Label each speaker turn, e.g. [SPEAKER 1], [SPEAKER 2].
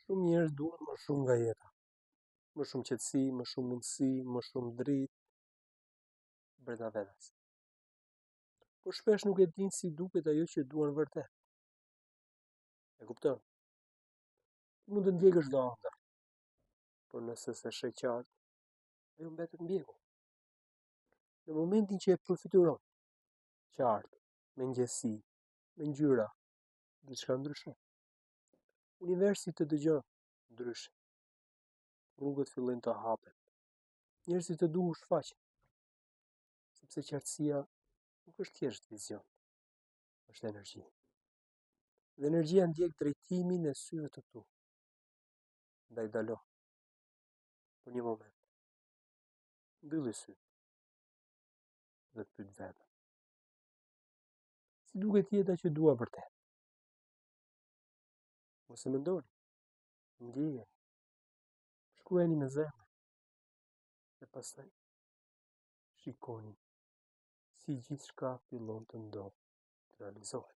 [SPEAKER 1] Shumë njerëz duan më shumë nga jeta. Më shumë qetësi, më shumë mundësi, më shumë dritë brenda vetes. Por shpesh nuk e dinë si duket ajo që duan vërtet. E kupton? Ti mund të ndjekësh çdo ëndërr, por nëse s'e sheh qartë, ajo mbetet mjegull. Në momentin që e përfytyron qartë, me ndjesi, me ngjyra, diçka ndryshon. Universi të dëgjon ndryshe. Rrugët fillojnë të hapen. Njerëzit të duhur shfaqen. Sepse qartësia nuk është thjesht vizion, është energji. Dhe energjia ndjek drejtimin e syve të tu. Ndaj ndalo. Për një moment. Mbylli sytë dhe pyet veten. Si duket jeta që dua vërtet? Mos e mendoni. Ndjejeni. Shkruajeni me zemër. Dhe pastaj shikoni si gjithçka fillon të ndodhë, të realizohet.